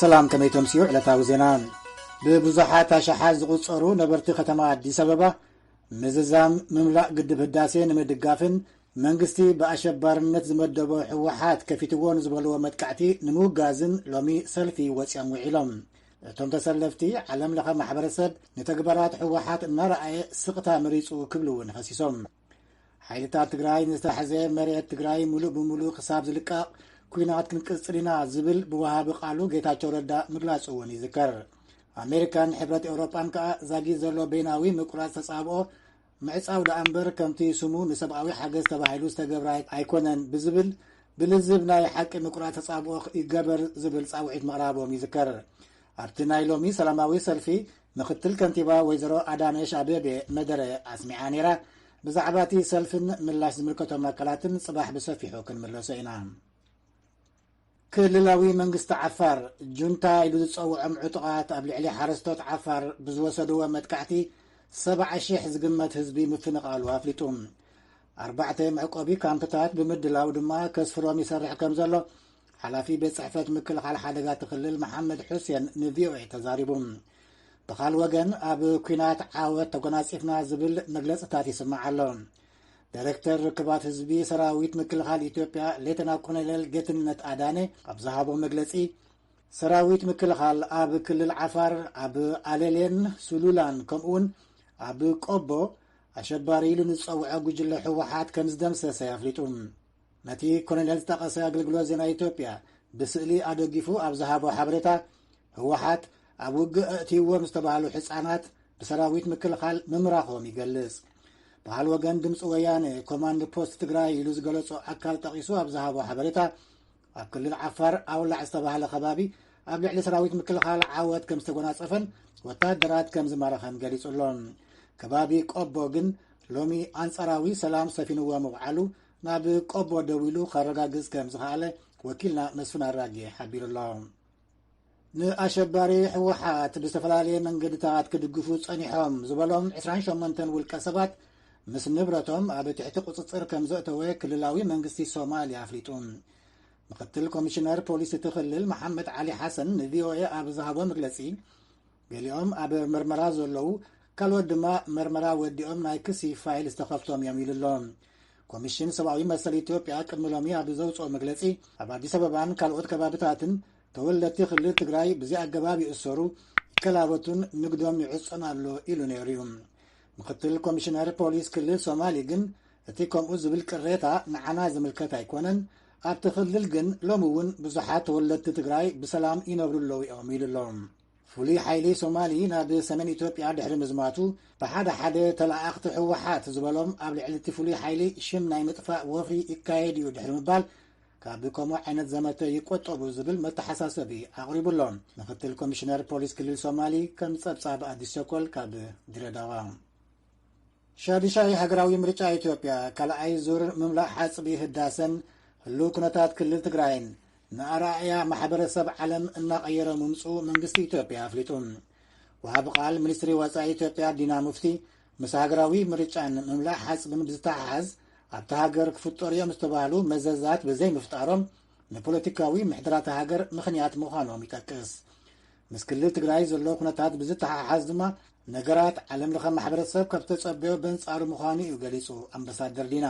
ሰላም፣ ከመይ ተምስዩ? ዕለታዊ ዜና። ብብዙሓት ኣሽሓት ዝቑጸሩ ነበርቲ ከተማ ኣዲስ ኣበባ ምዝዛም ምምላእ ግድብ ህዳሴ ንምድጋፍን መንግስቲ ብኣሸባርነት ዝመደቦ ህወሓት ከፊትዎ ንዝበልዎ መጥቃዕቲ ንምውጋዝን ሎሚ ሰልፊ ወጺኦም ውዒሎም። እቶም ተሰለፍቲ፣ ዓለም ለኸ ማሕበረሰብ ንተግባራት ህወሓት እናረኣየ ስቕታ መሪጹ ክብሉ እውን ከሲሶም። ሓይልታት ትግራይ ንዝተሓዘ መሬት ትግራይ ሙሉእ ብሙሉእ ክሳብ ዝልቀቕ ኲናት ክንቅጽል ኢና ዝብል ብወሃቢ ቃሉ ጌታቸው ረዳ ምግላጹ እውን ይዝከር። ኣሜሪካን ሕብረት ኤውሮጳን ከኣ ዛጊት ዘሎ በይናዊ ምቁራጽ ተጻብኦ ምዕጻው ደኣ እምበር ከምቲ ስሙ ንሰብኣዊ ሓገዝ ተባሂሉ ዝተገብረ ኣይኮነን ብዝብል ብልዝብ ናይ ሓቂ ምቁራጽ ተጻብኦ ይገበር ዝብል ጻውዒት ምቕራቦም ይዝከር። ኣብቲ ናይ ሎሚ ሰላማዊ ሰልፊ ምክትል ከንቲባ ወይዘሮ ኣዳነሽ ኣቤቤ መደረ ኣስሚዓ ነይራ። ብዛዕባ እቲ ሰልፍን ምላሽ ዝምልከቶም ኣካላትን ጽባሕ ብሰፊሑ ክንምለሶ ኢና። ክልላዊ መንግስቲ ዓፋር ጁንታ ኢሉ ዝጸውዖም ዕጡቓት ኣብ ልዕሊ ሓረስቶት ዓፋር ብዝወሰድዎ መጥቃዕቲ ሰብዓ ሽሕ ዝግመት ህዝቢ ምፍንቓሉ ኣፍሊጡ። ኣርባዕተ መዕቆቢ ካምፕታት ብምድላው ድማ ከስፍሮም ይሰርሕ ከም ዘሎ ሓላፊ ቤት ጽሕፈት ምክልኻል ሓደጋ እቲ ክልል መሓመድ ሑሴን ንቪኦኤ ተዛሪቡ። ብኻል ወገን ኣብ ኲናት ዓወት ተጎናጺፍና ዝብል መግለጽታት ይስማዕ ኣሎ። ዳይሬክተር ርክባት ህዝቢ ሰራዊት ምክልኻል ኢትዮጵያ ሌተና ኮሎኔል ጌትነት ኣዳነ ኣብ ዝሃቦ መግለጺ፣ ሰራዊት ምክልኻል ኣብ ክልል ዓፋር ኣብ ኣሌሌን ሱሉላን ከምኡውን ኣብ ቆቦ ኣሸባሪ ኢሉ ንዝጸውዖ ጉጅለ ህወሓት ከም ዝደምሰሰ ኣፍሊጡ። ነቲ ኮሎኔል ዝጠቐሰ ኣገልግሎት ዜና ኢትዮጵያ ብስእሊ ኣደጊፉ ኣብ ዝሃቦ ሓበሬታ፣ ህወሓት ኣብ ውግእ ኣእትይዎም ዝተባህሉ ህጻናት ብሰራዊት ምክልኻል ምምራኾም ይገልጽ። በዓል ወገን ድምፂ ወያነ ኮማንድ ፖስት ትግራይ ኢሉ ዝገለጾ ኣካል ጠቒሱ ኣብ ዝሃቦ ሓበሬታ፣ ኣብ ክልል ዓፋር ኣውላዕ ዝተባህለ ከባቢ ኣብ ልዕሊ ሰራዊት ምክልኻል ዓወት ከም ዝተጎናጸፈን ወታደራት ከም ዝማረኸን ገሊጹ ኣሎ። ከባቢ ቆቦ ግን ሎሚ ኣንጻራዊ ሰላም ሰፊንዎ ምውዓሉ ናብ ቆቦ ደዊሉ ከረጋግጽ ከም ዝኸኣለ ወኪልና መስፍን ኣራጌ ሓቢሩ ኣሎ። ንኣሸባሪ ህወሓት ብዝተፈላለየ መንገድታት ክድግፉ ጸኒሖም ዝበሎም ዕስራን ሸሞንተን ውልቀ ሰባት ምስ ንብረቶም ኣብ ትሕቲ ቁጽጽር ከም ዘእተወ ክልላዊ መንግስቲ ሶማልያ ኣፍሊጡ። ምክትል ኮሚሽነር ፖሊስ እቲ ክልል መሓመድ ዓሊ ሓሰን ንቪኦኤ ኣብ ዝሃቦ መግለጺ፣ ገሊኦም ኣብ መርመራ ዘለዉ፣ ካልኦት ድማ መርመራ ወዲኦም ናይ ክሲ ፋይል ዝተኸፍቶም እዮም ኢሉ ኣሎ። ኮሚሽን ሰብኣዊ መሰል ኢትዮጵያ ቅድሚ ሎሚ ኣብ ዘውፅኦ መግለፂ፣ ኣብ ኣዲስ ኣበባን ካልኦት ከባብታትን ተወለድቲ ክልል ትግራይ ብዘይ ኣገባብ ይእሰሩ፣ ይከላበቱን ንግዶም ይዕፀን ኣሎ ኢሉ ነይሩ እዩ። ምክትል ኮሚሽነር ፖሊስ ክልል ሶማሊ ግን እቲ ከምኡ ዝብል ቅሬታ ንዓና ዝምልከት ኣይኮነን፣ ኣብቲ ክልል ግን ሎሚ እውን ብዙሓት ተወለድቲ ትግራይ ብሰላም ይነብሩ ኣለዉ እዮም ኢሉ ኣሎ። ፍሉይ ሓይሊ ሶማሊ ናብ ሰሜን ኢትዮጵያ ድሕሪ ምዝማቱ፣ ብሓደ ሓደ ተለኣኣኽቲ ህወሓት ዝበሎም ኣብ ልዕሊ እቲ ፍሉይ ሓይሊ ሽም ናይ ምጥፋእ ወፍሪ ይካየድ እዩ ድሕሪ ምባል፣ ካብ ከምኡ ዓይነት ዘመተ ይቆጠቡ ዝብል መተሓሳሰቢ ኣቕሪቡ ኣሎ። ምክትል ኮሚሽነር ፖሊስ ክልል ሶማሊ ከም ጸብጻብ ኣዲስ ሸኮል ካብ ድሬዳዋ። ሻዱሻይ ሃገራዊ ምርጫ ኢትዮጵያ ካልኣይ ዙር ምምላእ ሓጽቢ ህዳሰን ህልው ኩነታት ክልል ትግራይን ንኣረኣእያ ማሕበረሰብ ዓለም እናቐየረ ምምፅኡ መንግስቲ ኢትዮጵያ ኣፍሊጡ። ወሃቢ ቃል ሚኒስትሪ ወፃኢ ኢትዮጵያ ዲና ሙፍቲ፣ ምስ ሃገራዊ ምርጫን ምምላእ ሓጽብን ብዝተሓሓዝ ኣብቲ ሃገር ክፍጠሩ እዮም ዝተባህሉ መዘዛት ብዘይምፍጣሮም ንፖለቲካዊ ምሕድራት ሃገር ምኽንያት ምዃኖም ይጠቅስ። ምስ ክልል ትግራይ ዘሎ ኩነታት ብዝተሓሓዝ ድማ ነገራት ዓለም ለኸ ማሕበረሰብ ካብ ዝተጸበዮ በንጻሩ ምዃኑ እዩ ገሊጹ ኣምባሳደር ዲና።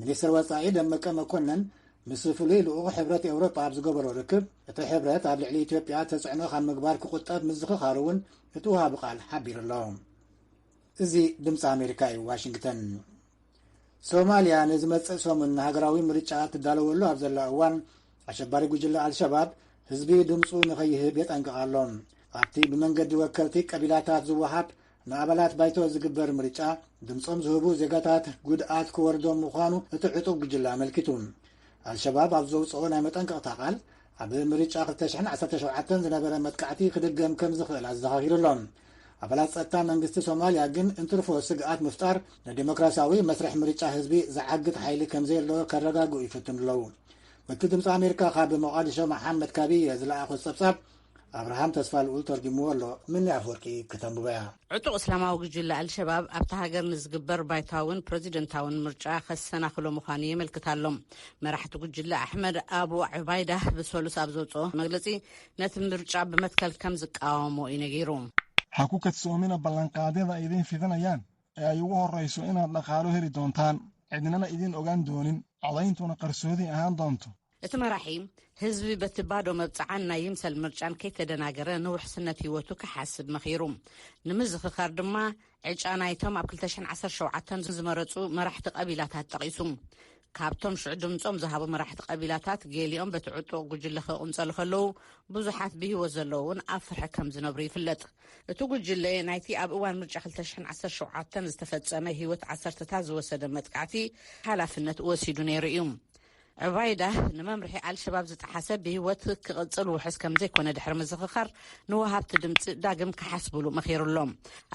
ሚኒስትር ወጻኢ ደመቀ መኮነን ምስ ፍሉይ ልኡኽ ሕብረት ኤውሮጳ ኣብ ዝገበሮ ርክብ፣ እቲ ሕብረት ኣብ ልዕሊ ኢትዮጵያ ተጽዕኖ ካብ ምግባር ክቑጠብ ምዝኽኻሩ እውን እቲ ወሃቢ ቃል ሓቢሩ ኣሎ። እዚ ድምፂ ኣሜሪካ እዩ፣ ዋሽንግተን። ሶማልያ ንዝመጽእ ሰሙን ንሃገራዊ ምርጫ ትዳለወሉ ኣብ ዘላ እዋን፣ ኣሸባሪ ጉጅለ ኣልሸባብ ህዝቢ ድምፁ ንኸይህብ የጠንቅቕ ኣሎ። ኣብቲ ብመንገዲ ወከልቲ ቀቢላታት ዝወሃብ ንኣባላት ባይቶ ዝግበር ምርጫ፣ ድምፆም ዝህቡ ዜጋታት ጉድኣት ክወርዶም ምዃኑ እቲ ዕጡብ ጉጅለ ኣመልኪቱ። ኣልሸባብ ኣብ ዘውፅኦ ናይ መጠንቀቕታ ቃል፣ ኣብ ምርጫ ክልተ ሽሕን ዓሰርተ ሸውዓተን ዝነበረ መጥቃዕቲ ክድገም ከም ዝኽእል ኣዘኻኺሩ ኣሎ። ኣባላት ጸጥታ መንግስቲ ሶማልያ ግን እንትርፎ ስግኣት ምፍጣር ንዲሞክራሲያዊ መስርሕ ምርጫ ህዝቢ ዝዓግት ሓይሊ ከም ዘየሎ ከረጋግኡ ይፍትኑ ኣለዉ። ወኪል ድምፂ ኣሜሪካ ካብ ሞቓዲሾ መሓመድ ካቢየ ዝለኣኾ ጸብጻብ፣ ኣብርሃም ተስፋ ልኡል ተርጊምዎ ኣሎ። ምኒ ኣፍወርቂ ክተንብቦ እያ። ዕጡቕ እስላማዊ ጉጅለ ኣልሸባብ ኣብታ ሃገር ንዝግበር ባይታውን ፕረዚደንታውን ምርጫ ከሰናኽሎ ምዃኑ የመልክት ኣሎ። መራሕቲ ጉጅለ ኣሕመድ ኣቡ ዑባይዳ ብሰሉስ ኣብ ዘውፅኦ መግለፂ፣ ነቲ ምርጫ ብመትከል ከም ዝቃወሞ እዩ ነጊሩ። Ha ku kadsoomin ballanqaadyada ay idin fidinayaan ee ay ugu horrayso inaad dhaqaalo heli doontaan, cidnana idin ogaan doonin, codayntuna qarsoodi ahaan doonto. እቲ መራሒ፣ ህዝቢ በቲ ባዶ መብጽዓን ናይ ይምሰል ምርጫን ከይተደናገረ ንውሕስነት ህይወቱ ክሓስብ መኺሩ። ንምዝኽኻር ድማ፣ ዕጫ ናይቶም ኣብ ክልተ ሽሕን ዓሰርተ ሸውዓተን ዝመረጹ መራሕቲ ቀቢላታት ጠቒሱ። ካብቶም ሽዑ ድምጾም ዝሃቡ መራሕቲ ቀቢላታት፣ ገሊኦም በቲ ዕጡቕ ጉጅለ ክቕንጸሉ ከለዉ፣ ብዙሓት ብህይወት ዘለዉ እውን ኣብ ፍርሒ ከም ዝነብሩ ይፍለጥ። እቲ ጉጅለ፣ ናይቲ ኣብ እዋን ምርጫ ክልተ ሽሕን ዓሰርተ ሸውዓተን ዝተፈጸመ ህይወት ዓሰርተታት ዝወሰደ መጥቃዕቲ ሓላፍነት ወሲዱ ነይሩ እዩ። ዑባይዳ፣ ንመምርሒ ኣልሸባብ ዝጠሓሰ ብህይወት ክቕጽል ውሑስ ከም ዘይኮነ ድሕሪ ምዝኽኻር፣ ንወሃብቲ ድምጺ ዳግም ክሓስብሉ መኺሩ ኣሎ።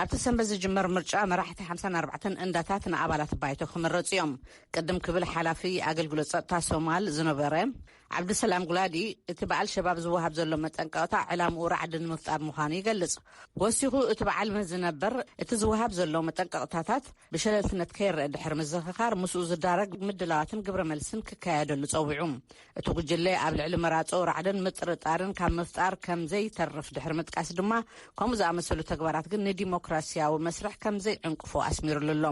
ኣብቲ ሰንበት ዝጅመር ምርጫ፣ መራሕቲ ሓምሳን ኣርባዕተን እንዳታት ንኣባላት ባይቶ ክምረጹ እዮም። ቅድም ክብል፣ ሓላፊ ኣገልግሎት ጸጥታ ሶማል ዝነበረ ዓብዱሰላም ጉላዲ፣ እቲ ብኣልሸባብ ዝወሃብ ዘሎ መጠንቀቕታ ዕላምኡ ራዕዲ ንምፍጣር ምዃኑ ይገልጽ። ወሲኹ፣ እቲ በዓል መዚ ነበር፣ እቲ ዝወሃብ ዘሎ መጠንቀቕታታት ብሸለልትነት ከይረአ ድሕሪ ምዝኽኻር፣ ምስኡ ዝዳረግ ምድላዋትን ግብረ መልስን ክካየደሉ ጸዊዑ። እቲ ጉጅለ ኣብ ልዕሊ መራጾ ራዕድን ምጥርጣርን ካብ ምፍጣር ከም ዘይተርፍ ድሕሪ ምጥቃስ ድማ፣ ከምኡ ዝኣመሰሉ ተግባራት ግን ንዲሞክራሲያዊ መስርሕ ከም ዘይዕንቅፎ ኣስሚሩሉ ኣሎ።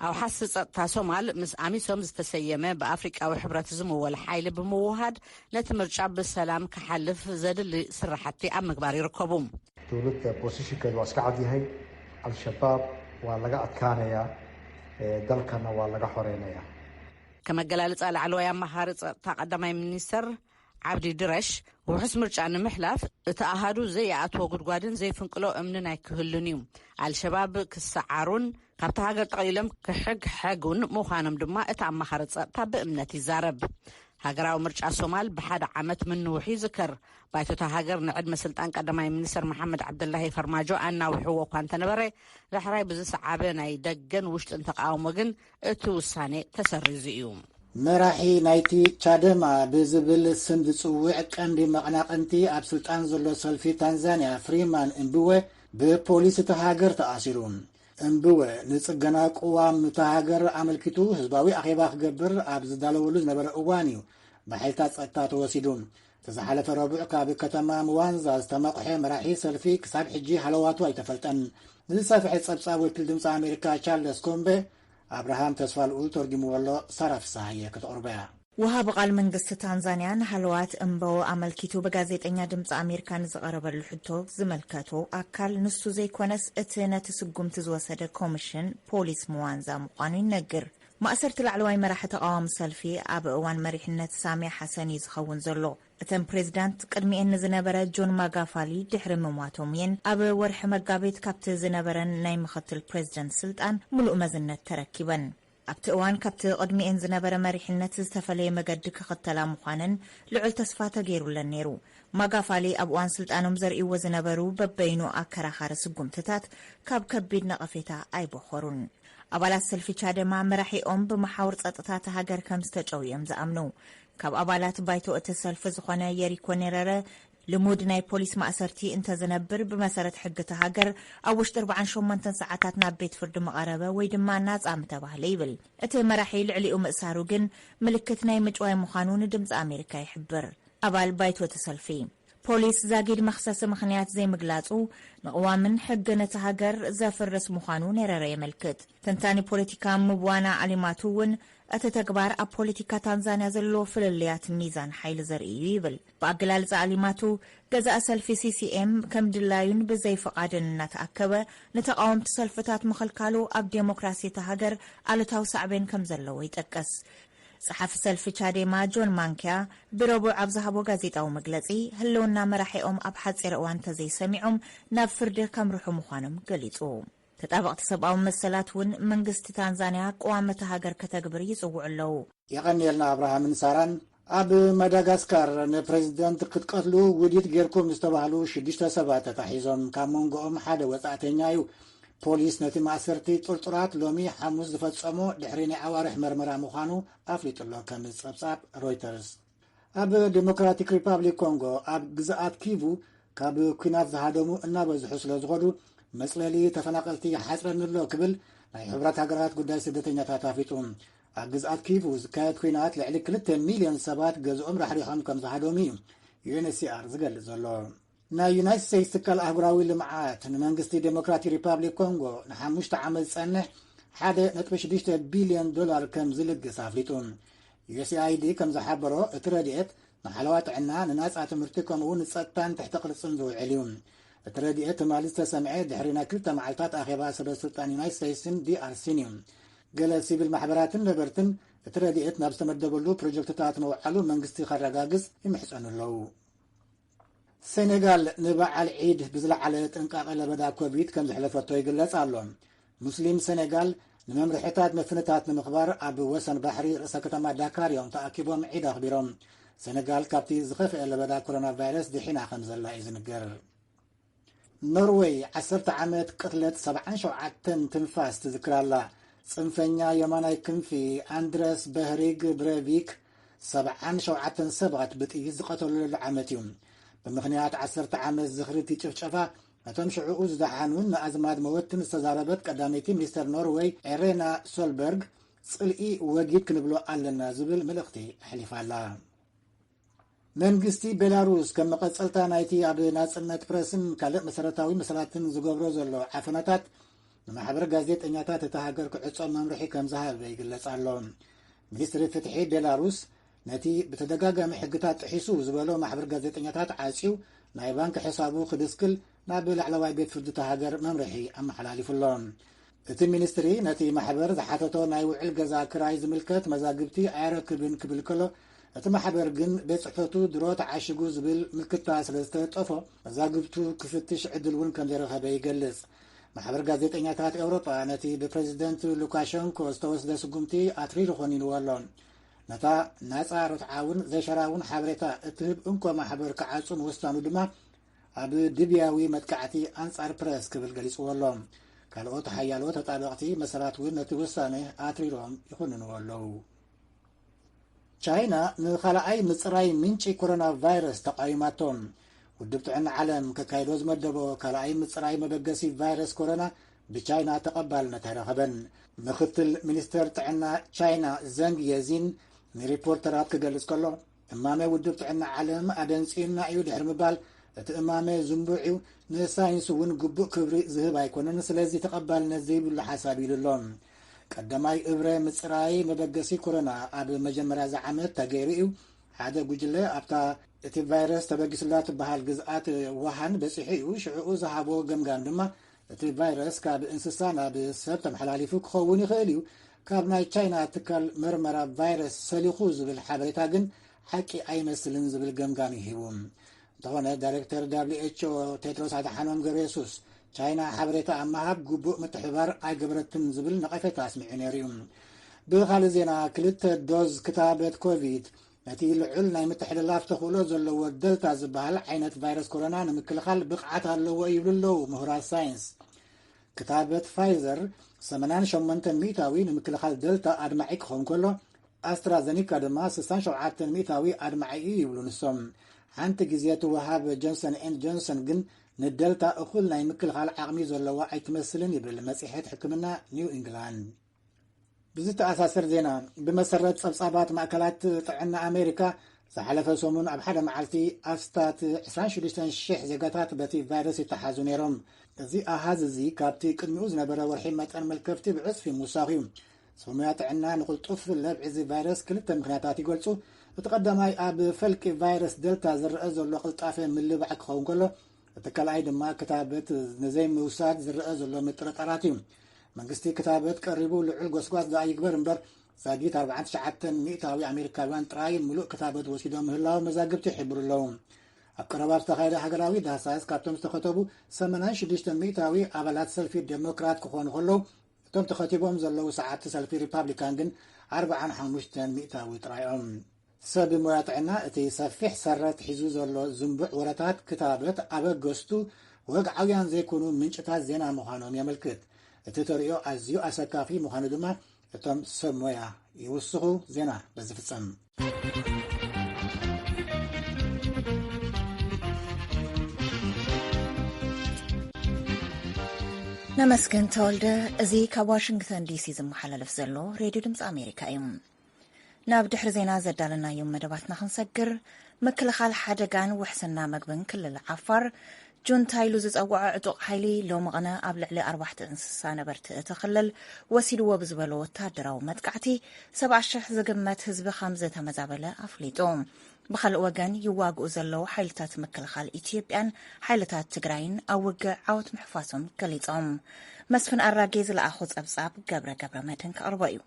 ኣውሓስ ጸጥታ ሶማል፣ ምስ ኣሚሶም ዝተሰየመ ብኣፍሪቃዊ ሕብረት ዝምወል ሓይሊ ብምውሃድ፣ ነቲ ምርጫ ብሰላም ክሓልፍ ዘድሊ ስራሕቲ ኣብ ምግባር ይርከቡ። Dowladda positionkeedu waa iska cad yahay. Al-Shabaab waa laga adkaanayaa, ee, dalkana waa laga xoreynayaa. ከመገላልጻ፣ ላዕለዋይ ኣማኻሪ ጸጥታ ቀዳማይ ሚኒስተር ዓብዲ ድረሽ፣ ውሑስ ምርጫ ንምሕላፍ እቲ ኣሃዱ ዘይኣትዎ ጉድጓድን ዘይፍንቅሎ እምንን ኣይክህሉን እዩ። ኣልሸባብ ክሰዓሩን ካብቲ ሃገር ጠቕሊሎም ክሕግሐጉን ምዃኖም ድማ እቲ ኣማኻሪ ጸጥታ ብእምነት ይዛረብ። ሃገራዊ ምርጫ ሶማል ብሓደ ዓመት ምንውሑ ይዝከር። ባይቶታ ሃገር ንዕድመ ስልጣን ቀዳማይ ሚኒስተር መሓመድ ዓብደላሂ ፈርማጆ ኣናዊሕዎ እኳ እንተነበረ፣ ዳሕራይ ብዝሰዓበ ናይ ደገን ውሽጥን ተቃውሞ ግን እቲ ውሳኔ ተሰሪዙ እዩ። መራሒ ናይቲ ቻደማ ብዝብል ስም ዝጽውዕ ቀንዲ መቐናቕንቲ ኣብ ስልጣን ዘሎ ሰልፊ ታንዛንያ፣ ፍሪማን እምብወ፣ ብፖሊስ እታ ሃገር ተኣሲሩ። እምብወ፣ ንጽገና ቅዋም እታ ሃገር ኣመልኪቱ ህዝባዊ ኣኼባ ክገብር ኣብ ዝዳለወሉ ዝነበረ እዋን እዩ ብሓይልታት ጸጥታ ተወሲዱ። እቲ ዝሓለፈ ረቡዕ ካብ ከተማ ምዋንዛ ዝተመቕሐ መራሒ ሰልፊ ክሳብ ሕጂ ሃለዋቱ ኣይተፈልጠን። ንዝሰፍሐ ጸብጻብ ወኪል ድምፂ ኣሜሪካ ቻርለስ ኮምበ፣ ኣብርሃም ተስፋ ልኡል ተርጉምዎ ኣሎ። ሳራ ፍስሃየ ከተቕርቦ እያ። ወሃቢ ቃል መንግስቲ ታንዛንያ ንሃለዋት እምበዎ ኣመልኪቱ ብጋዜጠኛ ድምፂ ኣሜሪካ ንዝቐረበሉ ሕቶ ዝመልከቶ ኣካል ንሱ ዘይኮነስ እቲ ነቲ ስጉምቲ ዝወሰደ ኮሚሽን ፖሊስ ምዋንዛ ምዃኑ ይነግር። ማእሰርቲ ላዕለዋይ መራሒ ተቓዋሚ ሰልፊ ኣብ እዋን መሪሕነት ሳሚያ ሓሰን እዩ ዝኸውን ዘሎ። እተን ፕሬዝዳንት ቅድሚኤን ንዝነበረ ጆን ማጋፋሊ ድሕሪ ምሟቶም እየን ኣብ ወርሒ መጋቢት ካብቲ ዝነበረን ናይ ምኽትል ፕሬዝዳንት ስልጣን ምሉእ መዝነት ተረኪበን። ኣብቲ እዋን ካብቲ ቅድሚኤን ዝነበረ መሪሕነት ዝተፈለየ መገዲ ክኽተላ ምዃነን ልዑል ተስፋ ተገይሩለን ነይሩ። ማጋፋሊ ኣብ እዋን ስልጣኖም ዘርእይዎ ዝነበሩ በበይኑ ኣከራኻሪ ስጉምትታት ካብ ከቢድ ነቐፌታ ኣይበኾሩን። ኣባላት ሰልፊ ቻደማ መራሒኦም ብመሓውር ጸጥታ እታ ሃገር ከም ዝተጨው እዮም ዝኣምኑ። ካብ ኣባላት ባይቶ እቲ ሰልፊ ዝኾነ የሪኮ ኔረረ፣ ልሙድ ናይ ፖሊስ ማእሰርቲ እንተዝነብር፣ ብመሰረት ሕጊ እታ ሃገር ኣብ ውሽጢ ኣርባዓን ሸሞንተን ሰዓታት ናብ ቤት ፍርዲ ምቐረበ ወይ ድማ ናጻ ምተባህለ ይብል። እቲ መራሒ ልዕሊኡ ምእሳሩ ግን ምልክት ናይ ምጭዋይ ምዃኑ ንድምፂ ኣሜሪካ ይሕብር። ኣባል ባይቶ እቲ ሰልፊ፣ ፖሊስ ዛጊድ መኽሰሲ ምኽንያት ዘይምግላጹ ንቕዋምን ሕግን እታ ሃገር ዘፍርስ ምዃኑ ኔረረ የመልክት። ተንታኒ ፖለቲካ ምብዋና ኣሊማቱ እውን እቲ ተግባር ኣብ ፖለቲካ ታንዛንያ ዘሎ ፍልልያት ሚዛን ሓይሊ ዘርኢ እዩ ይብል። ብኣገላልጻ ኣሊማቱ፣ ገዛእ ሰልፊ ሲሲኤም ከም ድላዩን ብዘይ ፍቓድን እናተኣከበ ንተቓወምቲ ሰልፍታት ምኽልካሉ ኣብ ዴሞክራሲ እታ ሃገር ኣሉታዊ ሳዕቤን ከም ዘለዎ ይጠቅስ። ጸሓፊ ሰልፊ ቻዴማ ጆን ማንኪያ ብረቡዕ ኣብ ዝሃቦ ጋዜጣዊ መግለጺ፣ ህልውና መራሒኦም ኣብ ሓጺር እዋን እንተዘይሰሚዖም ናብ ፍርዲ ከምርሑ ምዃኖም ገሊጹ። ተጣበቕቲ ሰብኣዊ መሰላት እውን መንግስቲ ታንዛንያ ቅዋም እታ ሃገር ከተግብር ይጽውዑ ኣለዉ። የቐንየልና ኣብርሃምን ሳራን። ኣብ ማዳጋስካር ንፕሬዚደንት ክትቀትሉ ውዲት ጌርኩም ዝተባህሉ ሽዱሽተ ሰባት ተታሒዞም፣ ካብ መንጎኦም ሓደ ወጻእተኛ እዩ። ፖሊስ ነቲ ማእሰርቲ ጥርጡራት ሎሚ ሓሙስ ዝፈጸሞ ድሕሪ ናይ ኣዋርሕ መርመራ ምዃኑ ኣፍሊጡ ኣሎ፣ ከም ጸብጻብ ሮይተርስ። ኣብ ዴሞክራቲክ ሪፓብሊክ ኮንጎ ኣብ ግዝኣት ኪቩ ካብ ኲናት ዝሃደሙ እናበዝሑ ስለ ዝኾዱ፣ መጽለሊ ተፈናቐልቲ ይሓጽረኒ ኣሎ ክብል ናይ ሕቡራት ሃገራት ጉዳይ ስደተኛታት ኣፍሊጡ። ኣብ ግዝኣት ኪቭ ዝካየድ ኲናት ልዕሊ ክልተ ሚልዮን ሰባት ገዝኦም ራሕሪሖም ከም ዝሃደሙ እዩ ዩ ኤን ኤች ሲ ኣር ዝገልጽ ዘሎ። ናይ ዩናይትድ ስቴትስ ትካል ኣህጉራዊ ልምዓት ንመንግስቲ ዴሞክራቲክ ሪፓብሊክ ኮንጎ ንሓሙሽተ ዓመት ዝጸንሕ ሓደ ነጥቢ ሽዱሽተ ቢልዮን ዶላር ከም ዝልግስ ኣፍሊጡ። ዩ ኤስ ኤ ኣይ ዲ ከም ዝሓበሮ፣ እቲ ረድኤት ንሓለዋ ጥዕና፣ ንናጻ ትምህርቲ፣ ከምኡ እውን ንጸጥታን ትሕተ ቅርጽን ዝውዕል እዩ። እቲ ረድኤት ትማሊ ዝተሰምዐ ድሕሪ ናይ ክልተ መዓልታት ኣኼባ ሰበ ስልጣን ዩናይትድ ስቴትስን ዲ ኣር ሲን እዩ። ገለ ሲቪል ማሕበራትን ነበርትን እቲ ረድኤት ናብ ዝተመደበሉ ፕሮጀክትታት ምውዓሉ መንግስቲ ከረጋግጽ ይምሕጸኑ ኣለዉ። ሴኔጋል ንበዓል ዒድ ብዝለዓለ ጥንቃቐ ለበዳ ኮቪድ ከም ዘሕለፈቶ ይግለጽ ኣሎ። ሙስሊም ሴኔጋል ንመምርሕታት ምፍንታት ንምኽባር ኣብ ወሰን ባሕሪ ርእሰ ከተማ ዳካር እዮም ተኣኪቦም ዒድ ኣኽቢሮም። ሴኔጋል ካብቲ ዝኸፍአ ለበዳ ኮሮና ቫይረስ ድሒና ከም ዘላ እዩ ዝንገር። ኖርወይ ዓሰርተ ዓመት ቅትለት ሰብዓን ሸውዓተን ትንፋስ ትዝክር ኣላ። ጽንፈኛ የማናይ ክንፊ ኣንድረስ በህሪግ ብሬቪክ ሰብዓን ሸውዓተን ሰባት ብጥይት ዝቐተለሉ ዓመት እዩ። ብምኽንያት ዓሰርተ ዓመት ዝኽሪ እቲ ጭፍጨፋ፣ ነቶም ሽዕኡ ዝደሓኑን ንኣዝማድ መወትን ዝተዛረበት ቀዳመይቲ ሚኒስተር ኖርወይ ኤሬና ሶልበርግ፣ ጽልኢ ወጊድ ክንብሎ ኣለና ዝብል መልእኽቲ ኣሕሊፋ ኣላ። መንግስቲ ቤላሩስ ከም መቐጸልታ ናይቲ ኣብ ናጽነት ፕረስን ካልእ መሰረታዊ መሰላትን ዝገብሮ ዘሎ ዓፈናታት ንማሕበር ጋዜጠኛታት እታ ሃገር ክዕጾ መምርሒ ከም ዝሃበ ይግለጽ ኣሎ። ሚኒስትሪ ፍትሒ ቤላሩስ ነቲ ብተደጋጋሚ ሕግታት ጥሒሱ ዝበሎ ማሕበር ጋዜጠኛታት ዓጽዩ ናይ ባንክ ሕሳቡ ክድስክል ናብ ላዕለዋይ ቤት ፍርዲ እታ ሃገር መምርሒ ኣመሓላሊፉ ኣሎ። እቲ ሚኒስትሪ ነቲ ማሕበር ዝሓተቶ ናይ ውዕል ገዛ ክራይ ዝምልከት መዛግብቲ ኣየረክብን ክብል ከሎ፣ እቲ ማሕበር ግን ቤት ጽሕፈቱ ድሮ ተዓሽጉ ዝብል ምልክታ ስለ ዝተለጠፎ፣ መዛግብቱ ክፍትሽ ዕድል እውን ከም ዘይረኸበ ይገልጽ። ማሕበር ጋዜጠኛታት ኤውሮጳ ነቲ ብፕሬዚደንት ሉካሸንኮ ዝተወስደ ስጉምቲ ኣትሪሩ ኮኒንዎ ኣሎ። ነታ ናጻ፣ ርትዓውን ዘይሸራውን ሓበሬታ እትህብ እንኮ ማሕበር ክዓጹ ምውሳኑ ድማ ኣብ ድብያዊ መጥቃዕቲ ኣንጻር ፕረስ ክብል ገሊጽዎ ኣሎ። ካልኦት ሓያሎ ተጣበቕቲ መሰላት እውን ነቲ ውሳነ ኣትሪሮም ይኹንንዎ ኣለዉ። ቻይና ንኻልኣይ ምጽራይ ምንጪ ኮሮና ቫይረስ ተቓዊማቶ። ውድብ ጥዕና ዓለም ከካይዶ ዝመደቦ ካልኣይ ምጽራይ መበገሲ ቫይረስ ኮሮና ብቻይና ተቐባልነት ኣይረኸበን። ምክትል ሚኒስተር ጥዕና ቻይና ዘንግ የዚን ንሪፖርተራት ክገልጽ ከሎ፣ እማመ ውድብ ጥዕና ዓለም ኣደንጺዩና እዩ ድሕሪ ምባል፣ እቲ እማመ ዝንቡዕ እዩ፣ ንሳይንስ እውን ግቡእ ክብሪ ዝህብ ኣይኮነን፣ ስለዚ ተቐባልነት ዘይብሉ ሓሳብ ኢሉ ኣሎ። ቀዳማይ እብረ ምጽራይ መበገሲ ኮሮና ኣብ መጀመርያ እዚ ዓመት ተገይሩ እዩ። ሓደ ጉጅለ ኣብታ እቲ ቫይረስ ተበጊሱላ ትበሃል ግዝኣት ውሃን በጺሑ እዩ። ሽዕኡ ዝሃቦ ገምጋም ድማ፣ እቲ ቫይረስ ካብ እንስሳ ናብ ሰብ ተመሓላሊፉ ክኸውን ይኽእል እዩ። ካብ ናይ ቻይና ትካል መርመራ ቫይረስ ሰሊኹ ዝብል ሓበሬታ ግን ሓቂ ኣይመስልን ዝብል ገምጋም ይህቡ። እንተኾነ ዳይሬክተር ደብሊው ኤች ኦ ቴድሮስ ኣድሓኖም ገብረየሱስ፣ ቻይና ሓበሬታ ኣብ ምሃብ ግቡእ ምትሕብባር ኣይገበረትን ዝብል ነቐፌታ ኣስሚዑ ነይሩ እዩ። ብኻልእ ዜና፣ ክልተ ዶዝ ክታበት ኮቪድ ነቲ ልዑል ናይ ምትሕልላፍ ተኽእሎ ዘለዎ ደልታ ዝበሃል ዓይነት ቫይረስ ኮሮና ንምክልኻል ብቕዓት ኣለዎ ይብሉ ኣለዉ ምሁራት ሳይንስ። ክታበት ፋይዘር ሰማንያን ሸሞንተን ሚእታዊ ንምክልኻል ደልታ ኣድማዒ ክኸውን ከሎ፣ ኣስትራዘኒካ ድማ ስሳን ሸውዓተን ሚእታዊ ኣድማዒ እዩ ይብሉ ንሶም። ሓንቲ ግዜ ትወሃብ ጆንሰን ኤንድ ጆንሰን ግን ንደልታ እኹል ናይ ምክልኻል ዓቕሚ ዘለዋ ኣይትመስልን ይብል መጽሔት ሕክምና ኒው ኢንግላንድ። ብዝተኣሳሰር ዜና፣ ብመሰረት ጸብጻባት ማእከላት ጥዕና ኣሜሪካ፣ ዝሓለፈ ሰሙን ኣብ ሓደ መዓልቲ ኣስታት ዕስራን ሽዱሽተን ሽሕ ዜጋታት በቲ ቫይረስ ይተሓዙ ነይሮም። እዚ ኣሃዝ እዚ ካብቲ ቅድሚኡ ዝነበረ ወርሒ መጠን መልከፍቲ ብዕጽፊ ምውሳኹ እዩ። ሰብ ሞያ ጥዕና ንቕልጡፍ ለብዒ እዚ ቫይረስ ክልተ ምኽንያታት ይገልጹ። እቲ ቀዳማይ ኣብ ፈልቂ ቫይረስ ደልታ ዝረአ ዘሎ ቅልጣፈ ምልባዕ ክኸውን ከሎ፣ እቲ ካልኣይ ድማ ክታበት ንዘይምውሳድ ዝረአ ዘሎ ምጥርጣራት እዩ። መንግስቲ ክታበት ቀሪቡ ልዑል ጎስጓስ ደኣ ይግበር እምበር፣ ዛጊት ኣርባዓን ትሽዓተን ሚእታዊ ኣሜሪካውያን ጥራይ ምሉእ ክታበት ወሲዶም ምህላዎም መዛግብቲ ይሕብሩ ኣለዉ። ኣብ ቀረባ ዝተኻየደ ሃገራዊ ዳህሳስ፣ ካብቶም ዝተኸተቡ ሰማንያን ሽዱሽተን ሚእታዊ ኣባላት ሰልፊ ዴሞክራት ክኾኑ ከለዉ፣ እቶም ተኸቲቦም ዘለዉ ሰዓብቲ ሰልፊ ሪፓብሊካን ግን ኣርባዓን ሓሙሽተን ሚእታዊ ጥራይ እዮም። ሰብ ሞያ ጥዕና፣ እቲ ሰፊሕ ሰረት ሒዙ ዘሎ ዝንቡዕ ወረታት ክታበት ኣበገስቱ ወግዓውያን ዘይኮኑ ምንጭታት ዜና ምዃኖም የመልክት። እቲ ተርእዮ ኣዝዩ ኣሰካፊ ምዃኑ ድማ እቶም ሰብ ሞያ ይውስኹ። ዜና በዚ ፍጸም። ነመስገን ተወልደ። እዚ ካብ ዋሽንግተን ዲሲ ዝመሓላለፍ ዘሎ ሬድዮ ድምፂ ኣሜሪካ እዩ። ናብ ድሕሪ ዜና ዘዳለናዮም መደባትና ክንሰግር፣ ምክልኻል ሓደጋን ውሕስና መግብን ክልል ዓፋር፣ ጁንታ ኢሉ ዝጸውዖ ዕጡቕ ሓይሊ፣ ሎሚ ቕነ ኣብ ልዕሊ ኣርባሕተ እንስሳ ነበርቲ እቲ ክልል ወሲድዎ ብዝበሎ ወታደራዊ መጥቃዕቲ፣ ሰብዓ ሽሕ ዝግመት ህዝቢ ከም ዝተመዛበለ ኣፍሊጡ። ብኻልእ ወገን፣ ይዋግኡ ዘለዉ ሓይልታት ምክልኻል ኢትዮጵያን ሓይልታት ትግራይን ኣብ ውግእ ዓወት ምሕፋሶም ገሊጾም። መስፍን ኣራጌ ዝለኣኾ ጸብጻብ ገብረ ገብረ መድህን ከቕርቦ እዩ።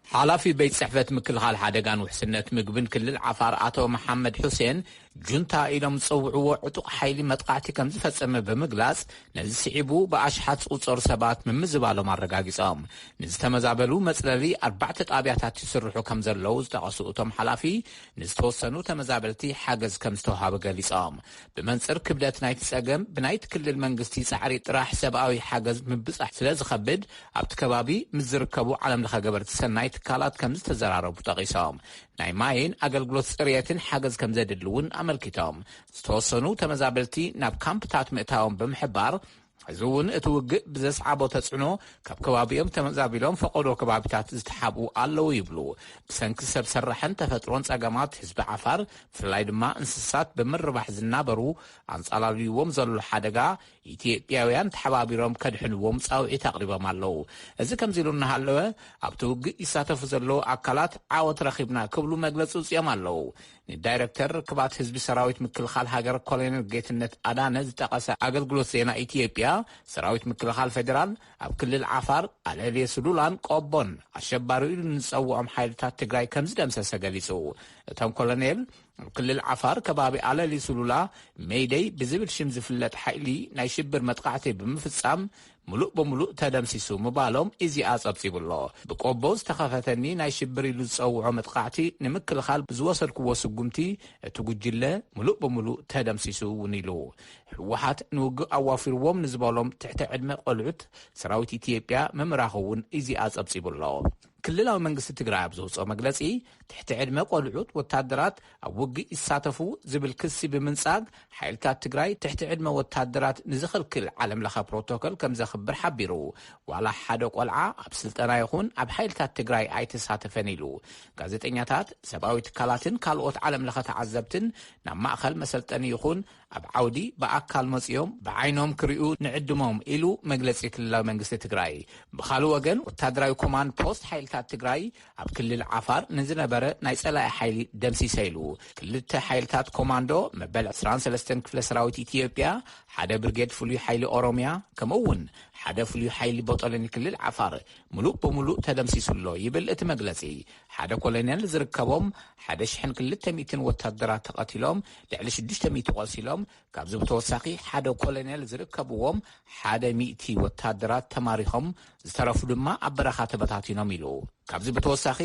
ሓላፊ ቤት ጽሕፈት ምክልኻል ሓደጋን ውሕስነት ምግብን ክልል ዓፋር ኣቶ መሓመድ ሑሴን፣ ጁንታ ኢሎም ዝጸውዕዎ ዕጡቕ ሓይሊ መጥቃዕቲ ከም ዝፈጸመ ብምግላጽ፣ ነዚ ስዒቡ ብኣሽሓት ዝቑጸሩ ሰባት ምምዝባሎም ኣረጋጊጾም። ንዝተመዛበሉ መጽለሊ ኣርባዕተ ጣብያታት ይስርሑ ከም ዘለዉ ዝጠቐሱ እቶም ሓላፊ፣ ንዝተወሰኑ ተመዛበልቲ ሓገዝ ከም ዝተውሃበ ገሊጾም። ብመንጽር ክብደት ናይቲ ጸገም፣ ብናይቲ ክልል መንግስቲ ጻዕሪ ጥራሕ ሰብኣዊ ሓገዝ ምብጻሕ ስለ ዝኸብድ፣ ኣብቲ ከባቢ ምስ ዝርከቡ ዓለም ለኸ ገበርቲ ሰናይ ትካላት ከም ዝተዘራረቡ ጠቒሶም። ናይ ማይን ኣገልግሎት ጽርየትን ሓገዝ ከም ዘድሊ እውን ኣመልኪቶም። ዝተወሰኑ ተመዛበልቲ ናብ ካምፕታት ምእታዎም ብምሕባር፣ እዚ እውን እቲ ውግእ ብዘስዓቦ ተጽዕኖ ካብ ከባቢኦም ተመዛቢሎም ፈቐዶ ከባቢታት ዝተሓብኡ ኣለዉ ይብሉ። ብሰንኪ ሰብ ሰራሕን ተፈጥሮን ጸገማት፣ ህዝቢ ዓፋር፣ ብፍላይ ድማ እንስሳት ብምርባሕ ዝናበሩ፣ ኣንጻላልይዎም ዘሎ ሓደጋ፣ ኢትዮጵያውያን ተሓባቢሮም ከድሕንዎም ጻውዒት ኣቕሪቦም ኣለዉ። እዚ ከምዚ ኢሉ እናሃለወ፣ ኣብቲ ውግእ ይሳተፉ ዘለዉ ኣካላት ዓወት ረኺብና ክብሉ መግለጺ ኣውጺኦም ኣለዉ። ንዳይረክተር ርክባት ህዝቢ ሰራዊት ምክልኻል ሃገር ኮሎኔል ጌትነት ኣዳነ ዝጠቐሰ ኣገልግሎት ዜና ኢትዮጵያ፣ ሰራዊት ምክልኻል ፌዴራል ኣብ ክልል ዓፋር፣ ኣለልየ ስሉላን ቆቦን ኣሸባሪ ኢሉ ንዝጸውዖም ሓይልታት ትግራይ ከም ዝደምሰሰ ገሊጹ። እቶም ኮሎኔል፣ ኣብ ክልል ዓፋር ከባቢ ኣለሊ ሱሉላ ሜይደይ ብዝብል ሽም ዝፍለጥ ሓይሊ ናይ ሽብር መጥቃዕቲ ብምፍጻም፣ ምሉእ ብምሉእ ተደምሲሱ ምባሎም ኢዜኣ ጸብጺቡ ኣሎ። ብቆቦ ዝተኸፈተኒ ናይ ሽብር ኢሉ ዝጸውዖ መጥቃዕቲ ንምክልኻል ብዝወሰድክዎ ስጉምቲ፣ እቲ ጉጅለ ምሉእ ብምሉእ ተደምሲሱ እውን ኢሉ። ህወሓት ንውግእ ኣዋፊርዎም ንዝበሎም ትሕቲ ዕድመ ቆልዑት ሰራዊት ኢትዮጵያ ምምራኹ እውን ኢዜኣ ጸብጺቡ ኣሎ። ክልላዊ መንግስቲ ትግራይ ኣብ ዘውፅኦ መግለፂ፣ ትሕቲ ዕድመ ቆልዑት ወታደራት ኣብ ውግእ ይሳተፉ ዝብል ክሲ ብምንጻግ፣ ሓይልታት ትግራይ ትሕቲ ዕድመ ወታደራት ንዝኽልክል ዓለም ለኸ ፕሮቶኮል ከም ዘኽብር ሓቢሩ። ዋላ ሓደ ቆልዓ ኣብ ስልጠና ይኹን ኣብ ሓይልታት ትግራይ ኣይተሳተፈን ኢሉ። ጋዜጠኛታት፣ ሰብኣዊ ትካላትን ካልኦት ዓለም ለኸ ተዓዘብትን ናብ ማእኸል መሰልጠኒ ይኹን ኣብ ዓውዲ ብኣካል መፂኦም ብዓይኖም ክሪኡ ንዕድሞም ኢሉ መግለፂ ክልላዊ መንግስቲ ትግራይ። ብኻልእ ወገን፣ ወታደራዊ ኮማንድ ፖስት ሓይልታት ትግራይ ኣብ ክልል ዓፋር ንዝነበረ ናይ ጸላኢ ሓይሊ ደምሲሰ ኢሉ። ክልተ ሓይልታት ኮማንዶ መበል ዕስራን ሰለስተን ክፍለ ሰራዊት ኢትዮጵያ፣ ሓደ ብርጌድ ፍሉይ ሓይሊ ኦሮሚያ፣ ከምኡ እውን ሓደ ፍሉይ ሓይሊ ቦጦሎኒ ክልል ዓፋር ምሉእ ብምሉእ ተደምሲሱ ኣሎ ይብል እቲ መግለጺ። ሓደ ኮሎኔል ዝርከቦም ሓደ ሽሕን ክልተ ሚእትን ወታደራት ተቐቲሎም፣ ልዕሊ ሽዱሽተ ሚእቲ ቆሲሎም፣ ካብዚ ብተወሳኺ ሓደ ኮሎኔል ዝርከብዎም ሓደ ሚእቲ ወታደራት ተማሪኾም፣ ዝተረፉ ድማ ኣብ በረኻ ተበታቲኖም ኢሉ። ካብዚ ብተወሳኺ፣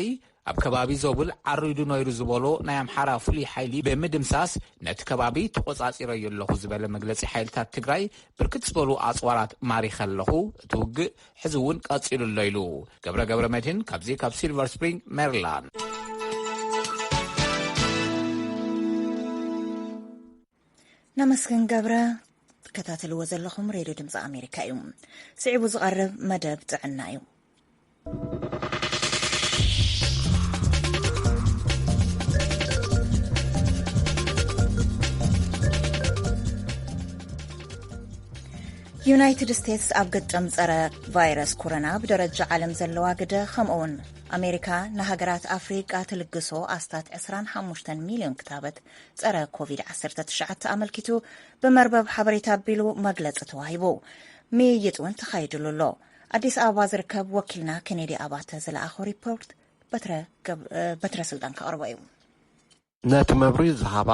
ኣብ ከባቢ ዞብል ዓሪዱ ነይሩ ዝበሎ ናይ ኣምሓራ ፍሉይ ሓይሊ ብምድምሳስ፣ ነቲ ከባቢ ተቖጻጺረዮ ኣለኹ ዝበለ መግለጺ ሓይልታት ትግራይ፣ ብርክት ዝበሉ ኣጽዋራት ማሪኸ ኣለኹ፣ እቲ ውግእ ሕዚ እውን ቀጺሉ ኣሎ ኢሉ። ገብረ ገብረ መድህን ካብዚ ካብ ሲልቨር ስፕሪንግ ሜሪላንድ። ነመስግን ገብረ። ትከታተልዎ ዘለኹም ሬድዮ ድምፂ ኣሜሪካ እዩ። ስዒቡ ዝቐርብ መደብ ጥዕና እዩ። ዩናይትድ ስቴትስ ኣብ ግጥም ጸረ ቫይረስ ኮሮና ብደረጃ ዓለም ዘለዋ ግደ፣ ከምኡውን ኣሜሪካ ንሃገራት ኣፍሪቃ ትልግሶ ኣስታት ዕስራን ሓሙሽተን ሚልዮን ክታበት ጸረ ኮቪድ ዓሰርተ ትሽዓተ ኣመልኪቱ ብመርበብ ሓበሬታ ኣቢሉ መግለጺ ተዋሂቡ። ምይይጥ እውን ተኻይድሉ ኣሎ። ኣዲስ ኣበባ ዝርከብ ወኪልና ኬኔዲ ኣባተ ዝለኣኾ ሪፖርት በትረ ገብ-፣ በትረ ስልጣን ከቕርቦ እዩ። ነቲ መብርሂ ዝሃባ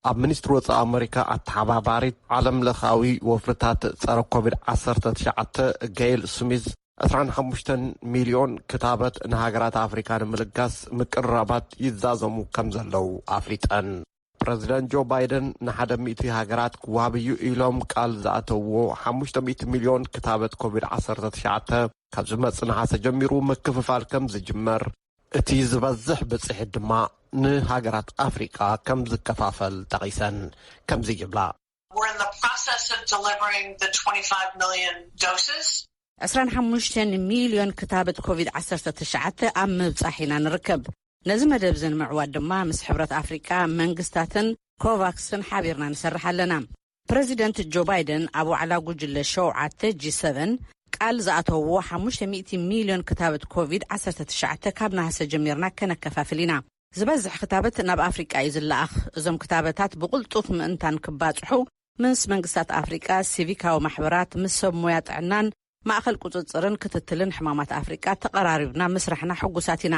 ኣብ ሚኒስትሪ ወጻኢ ኣመሪካ ኣተሓባባሪት ዓለም ለኻዊ ወፍርታት ጸረ ኮቪድ ዓሰርተ ትሽዓተ ጌይል ስሚዝ፣ ዕስራን ሓሙሽተን ሚልዮን ክታበት ንሃገራት ኣፍሪካ ንምልጋስ ምቅርራባት ይዛዘሙ ከም ዘለዉ ኣፍሊጠን። ፕረዚደንት ጆ ባይደን ንሓደ ሚእቲ ሃገራት ክወሃብ እዩ ኢሎም ቃል ዝኣተውዎ ሓሙሽተ ሚእቲ ሚልዮን ክታበት ኮቪድ ዓሰርተ ትሽዓተ ካብ ዝመጽእ ነሓሰ ጀሚሩ ምክፍፋል ከም ዝጅመር፣ እቲ ዝበዝሕ ብጽሒት ድማ ንሃገራት ኣፍሪቃ ከም ዝከፋፈል ጠቒሰን ከምዚ ይብላ። We're in the process of delivering the twenty-five million doses. ዕስራን ሓሙሽተን ሚልዮን ክታበት ኮቪድ ዓሰርተ ትሽዓተ ኣብ ምብጻሕ ኢና ንርከብ። ነዚ መደብ እዚ ንምዕዋት ድማ ምስ ሕብረት ኣፍሪቃ መንግስታትን ኮቫክስን ሓቢርና ንሰርሕ ኣለና። ፕረዚደንት ጆ ባይደን ኣብ ዋዕላ ጉጅለ ሸውዓተ ጂ ሰቨን ቃል ዝኣተውዎ ሓሙሽተ ሚእቲ ሚልዮን ክታበት ኮቪድ ዓሰርተ ትሽዓተ ካብ ነሃሰ ጀሚርና ከነከፋፍል ኢና። ዝበዝሕ ክታበት ናብ ኣፍሪቃ እዩ ዝለኣኽ። እዞም ክታበታት ብቕልጡፍ ምእንታን ክባጽሑ ምስ መንግስታት ኣፍሪቃ፣ ሲቪካዊ ማሕበራት፣ ምስ ሰብ ሞያ ጥዕናን ማእኸል ቁጽጽርን ክትትልን ሕማማት ኣፍሪቃ ተቐራሪብና ምስራሕና ሕጉሳት ኢና።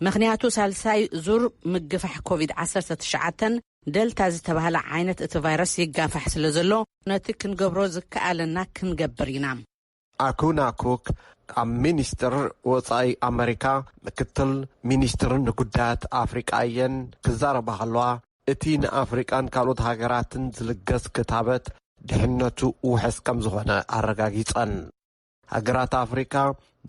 ምኽንያቱ ሳልሳይ ዙር ምግፋሕ ኮቪድ ዓሰርተ ትሽዓተን ደልታ ዝተባህለ ዓይነት እቲ ቫይረስ ይጋፋሕ ስለ ዘሎ ነቲ ክንገብሮ ዝከኣለና ክንገብር ኢና። ኣኩና ኩክ ኣብ ሚኒስትር ወጻኢ ኣመሪካ ምክትል ሚኒስትርን ንጉዳያት ኣፍሪቃ እየን ክዛረባ ከለዋ፣ እቲ ንኣፍሪቃን ካልኦት ሃገራትን ዝልገስ ክታበት ድሕነቱ ውሕስ ከም ዝኾነ ኣረጋጊጸን። ሃገራት ኣፍሪቃ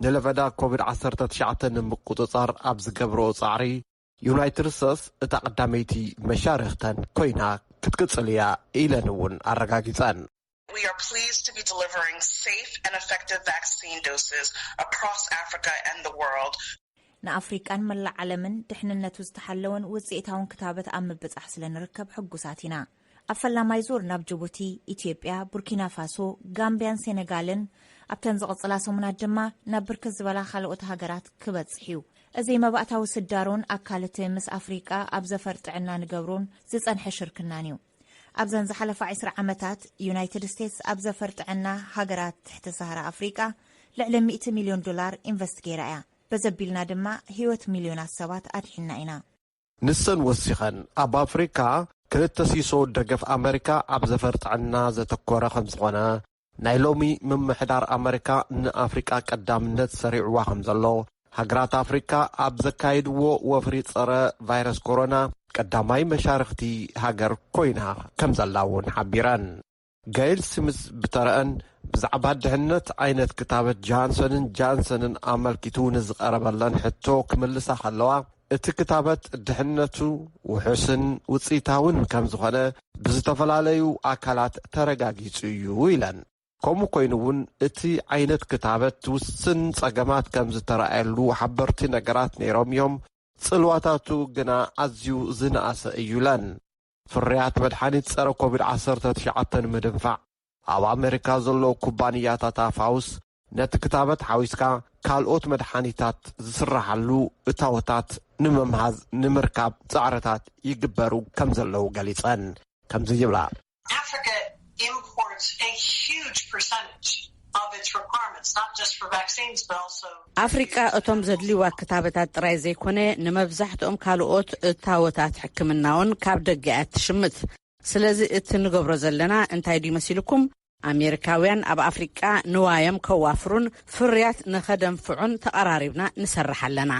ንለበዳ ኮቪድ ዓሰርተ ትሽዓተ ንምቁጽጻር ኣብ ዝገብርኦ ጻዕሪ፣ ዩናይትድ ስቴትስ እታ ቀዳመይቲ መሻርኽተን ኮይና ክትቅጽል እያ ኢለን እውን ኣረጋጊጸን። We are pleased to be delivering safe and effective vaccine doses across Africa and the world. ንኣፍሪቃን መላእ ዓለምን ድሕንነቱ ዝተሓለወን ውፅኢታውን ክታበት ኣብ ምብጻሕ ስለ ንርከብ ሕጉሳት ኢና። ኣብ ፈላማይ ዙር ናብ ጅቡቲ፣ ኢትዮጵያ፣ ቡርኪና ፋሶ፣ ጋምቢያን ሴኔጋልን፣ ኣብተን ዝቕጽላ ሰሙናት ድማ ናብ ብርክት ዝበላ ካልኦት ሃገራት ክበጽሕ እዩ። እዚ መባእታዊ ስዳሮን ኣካል እቲ ምስ ኣፍሪቃ ኣብ ዘፈር ጥዕና ንገብሮን ዝጸንሐ ሽርክናን እዩ። ኣብዘን ዝሓለፋ ዕስራ ዓመታት ዩናይትድ ስቴትስ ኣብ ዘፈር ጥዕና ሃገራት ትሕቲ ሳህራ ኣፍሪቃ ልዕሊ ሚእቲ ሚልዮን ዶላር ኢንቨስት ገይራ እያ። በዘቢልና ድማ ህይወት ሚልዮናት ሰባት ኣድሒና ኢና። ንሰን ወሲኸን፣ ኣብ ኣፍሪካ ክልተ ሲሶ ደገፍ ኣመሪካ ኣብ ዘፈር ጥዕና ዘተኮረ ከም ዝኾነ፣ ናይ ሎሚ ምምሕዳር ኣመሪካ ንኣፍሪቃ ቀዳምነት ሰሪዕዋ ከም ዘሎ፣ ሃገራት ኣፍሪካ ኣብ ዘካየድዎ ወፍሪ ጸረ ቫይረስ ኮሮና ቀዳማይ መሻርኽቲ ሃገር ኮይና ከም ዘላ እውን ሓቢረን። ጋይል ስሚዝ ብተረአን፣ ብዛዕባ ድሕነት ዓይነት ክታበት ጃንሰንን ጃንሰንን ኣመልኪቱ ንዝቐረበለን ሕቶ ክምልሳ ከለዋ፣ እቲ ክታበት ድሕነቱ ውሑስን ውጽኢታውን ከም ዝኾነ ብዝተፈላለዩ ኣካላት ተረጋጊጹ እዩ ኢለን። ከምኡ ኮይኑ እውን እቲ ዓይነት ክታበት ውስን ጸገማት ከም ዝተረኣየሉ ሓበርቲ ነገራት ነይሮም እዮም። ጽልዋታቱ ግና ኣዝዩ ዝነኣሰ እዩ ኢለን። ፍርያት መድሓኒት ጸረ ኮቪድ ዓሰርተ ትሽዓተ ንምድንፋዕ ኣብ ኣመሪካ ዘለዉ ኩባንያታት ኣፋውስ ነቲ ክታበት ሓዊስካ ካልኦት መድሓኒታት ዝስራሓሉ እታወታት ንምምሃዝ ንምርካብ ጻዕርታት ይግበሩ ከም ዘለዉ ገሊጸን። ከምዚ ይብላ። Africa imports a huge percentage of its requirements, not just for vaccines, but also ኣፍሪቃ እቶም ዘድልይዋ ክታበታት ጥራይ ዘይኮነ ንመብዛሕትኦም ካልኦት እታወታት ሕክምናውን ካብ ደገ እያ ትሽምት። ስለዚ እቲ ንገብሮ ዘለና እንታይ ድዩ መሲልኩም? ኣሜሪካውያን ኣብ ኣፍሪቃ ንዋዮም ከዋፍሩን ፍርያት ንኸደንፍዑን ተቐራሪብና ንሰርሕ ኣለና።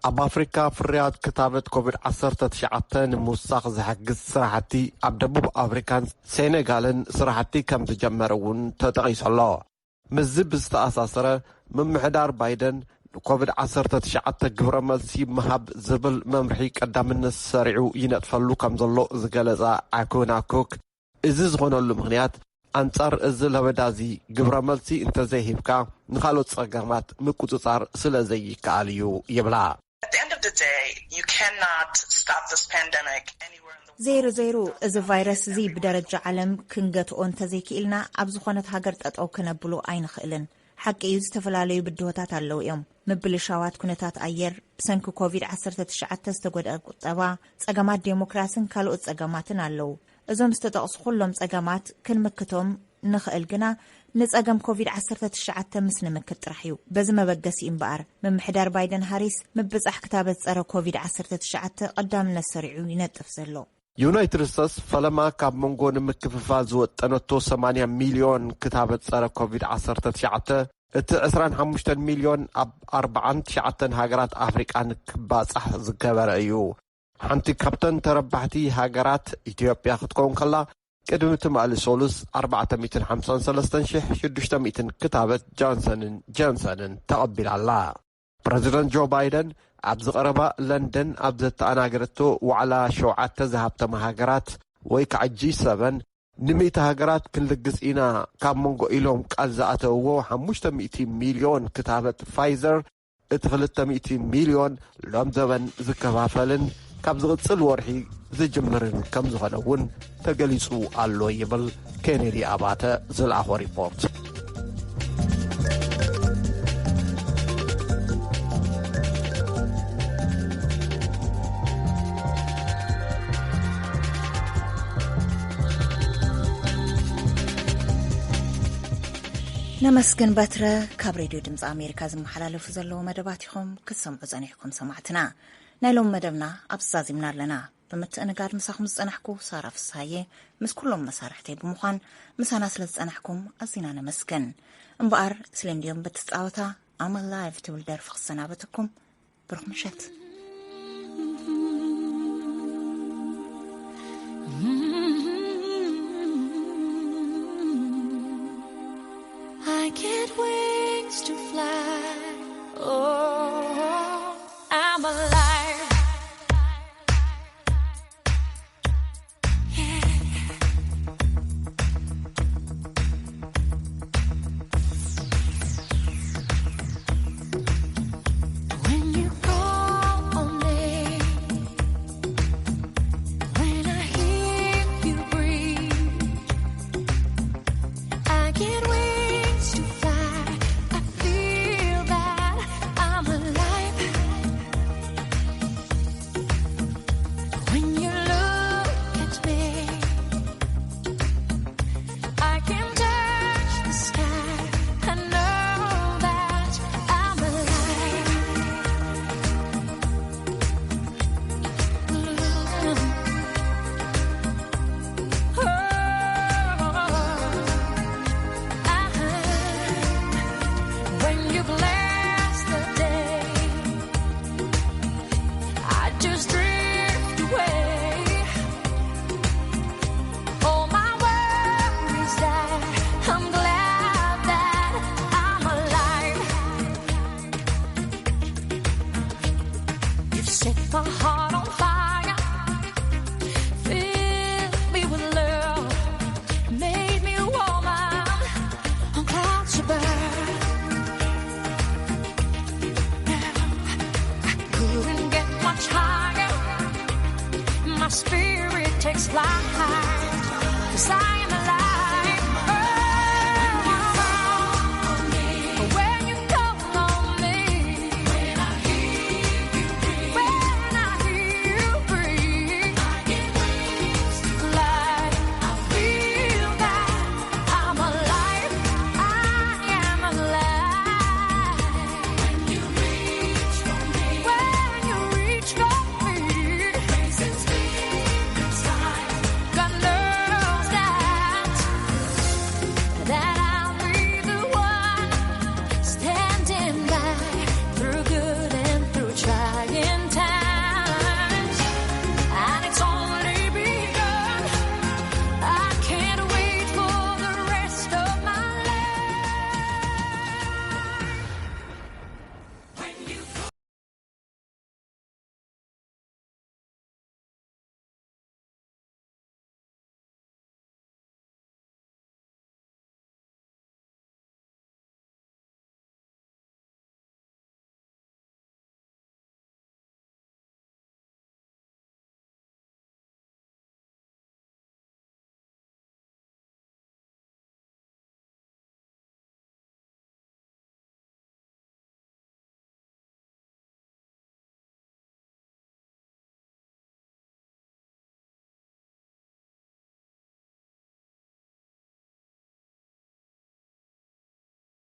ኣብ ኣፍሪካ ፍርያት ክታበት ኮቪድ ዓሰርተ ትሽዓተ ንምውሳኽ ዝሕግዝ ስራሕቲ ኣብ ደቡብ ኣፍሪካን ሴኔጋልን ስራሕቲ ከም ዝጀመረ እውን ተጠቒሱ ኣሎ። ምስዚ ብዝተኣሳሰረ፣ ምምሕዳር ባይደን ንኮቪድ ዓሰርተ ትሽዓተ ግብረ መልሲ ምሃብ ዝብል መምርሒ ቀዳምነት ሰሪዑ ይነጥፈሉ ከም ዘሎ ዝገለጻ ኣኩና ኩክ፣ እዚ ዝኾነሉ ምኽንያት ኣንጻር እዚ ለበዳ እዚ ግብረ መልሲ እንተዘይሂብካ ንኻልኦት ጸገማት ምቁጽጻር ስለ ዘይከኣል እዩ ይብላ። At the end of the day, you cannot stop this pandemic anywhere in the world. ዘይሩ ዘይሩ እዚ ቫይረስ እዚ ብደረጃ ዓለም ክንገትኦ እንተዘይክኢልና ኣብ ዝኾነት ሃገር ጠጠው ክነብሎ ኣይንኽእልን። ሓቂ እዩ፣ ዝተፈላለዩ ብድሆታት ኣለዉ እዮም። ምብልሻዋት ኩነታት ኣየር፣ ብሰንኪ ኮቪድ ዓሰርተ ትሽዓተ ዝተጎድአ ቁጠባ፣ ጸገማት ዴሞክራስን ካልኦት ጸገማትን ኣለዉ። እዞም ዝተጠቕሱ ኩሎም ጸገማት ክንምክቶም ንኽእል ግና ንጸገም ኮቪድ ዓሰርተ ትሽዓተ ምስ ንምክት ጥራሕ እዩ። በዚ መበገሲ እምበኣር ምምሕዳር ባይደን ሃሪስ ምብጻሕ ክታበት ጸረ ኮቪድ ዓሰርተ ትሽዓተ ቀዳምነት ሰሪዑ ይነጥፍ ዘሎ። ዩናይትድ ስቴትስ ፈለማ ካብ መንጎ ንምክፍፋል ዝወጠነቶ ሰማንያ ሚልዮን ክታበት ጸረ ኮቪድ ዓሰርተ ትሽዓተ፣ እቲ ዕስራን ሓሙሽተን ሚልዮን ኣብ ኣርባዓን ትሽዓተን ሃገራት ኣፍሪቃ ንክባጻሕ ዝገበረ እዩ። ሓንቲ ካብተን ተረባሕቲ ሃገራት ኢትዮጵያ ክትከውን ከላ፣ ቅድሚ ትማሊ ሶሉስ ኣርባዕተ ሚእትን ሓምሳን ሰለስተን ሽሕ ሽዱሽተ ሚእትን ክታበት ጃንሰንን ጃንሰንን ተቐቢላ ኣላ። ፕረዚደንት ጆ ባይደን ኣብዚ ቀረባ ለንደን ኣብ ዘተኣናገደቶ ዋዕላ ሸውዓተ ዝሃብተማ ሃገራት ወይ ከዓ ጂ ሰቨን ንሚእቲ ሃገራት ክንልግስ ኢና ካብ መንጎ ኢሎም ቃል ዝኣተውዎ ሓሙሽተ ሚእቲ ሚልዮን ክታበት ፋይዘር፣ እቲ ክልተ ሚእቲ ሚልዮን ሎም ዘበን ዝከፋፈልን ካብ ዝቕጽል ወርሒ ዝጅምርን ከም ዝኾነ እውን ተገሊጹ ኣሎ ይብል ኬኔዲ ኣባተ ዝለኣኾ ሪፖርት። ነመስግን በትረ። ካብ ሬድዮ ድምፂ ኣሜሪካ ዝመሓላለፉ ዘለዉ መደባት ኢኹም ክትሰምዑ ጸኒሕኩም ሰማዕትና። ናይ ሎም መደብና ኣብዚ ዛዚምና ኣለና። ብምትእንጋድ ምሳኹም ዝጸናሕኩ ሳራ ፍስሃየ ምስ ኩሎም መሳርሕተይ ብምዃን ምሳና ስለ ዝጸናሕኩም ኣዚና ነመስግን። እምበኣር ስሌም ድዮም በቲ ጻወታ ኣም ኣላይቭ ትብል ደርፊ ክሰናበተኩም። ብሩኽ ምሸት። I get wings to fly. Oh.